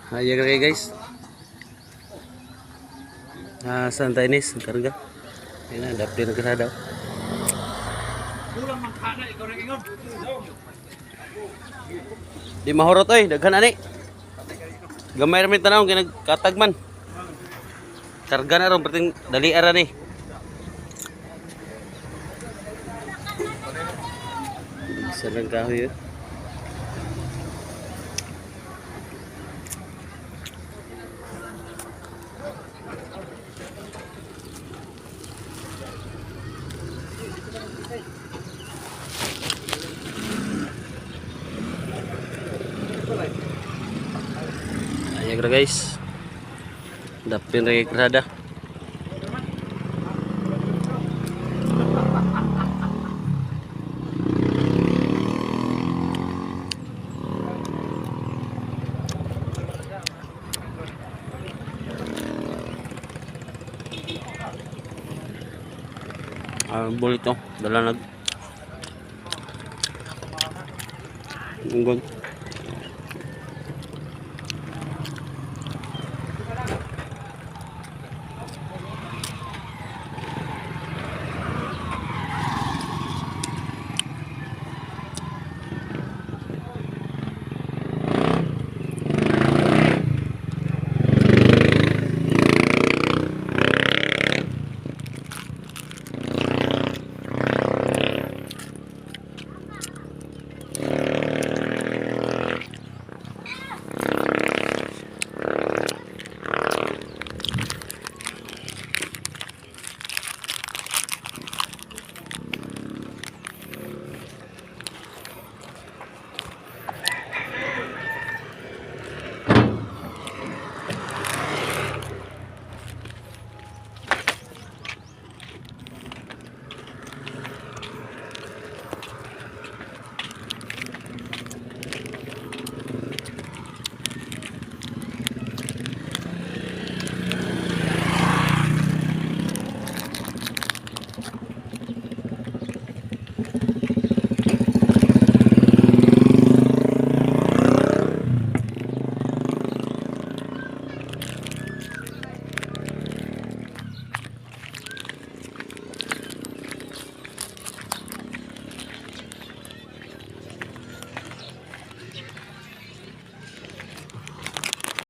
Ayan kayo, guys. Ah, Santa Ines, ang karga. Ayan na, dapli ng kasada. Kulang man kana ikaw nang ingon. Di mahurot oy, daghan ani. Gamay ra man tanaw kay nagkatag man. Karga na ron perting dali ara ni. Isa lang kahoy, eh. Ayan ra, guys. Dapin ra kay krada. Ah, bulit to. Dala nag Unggon.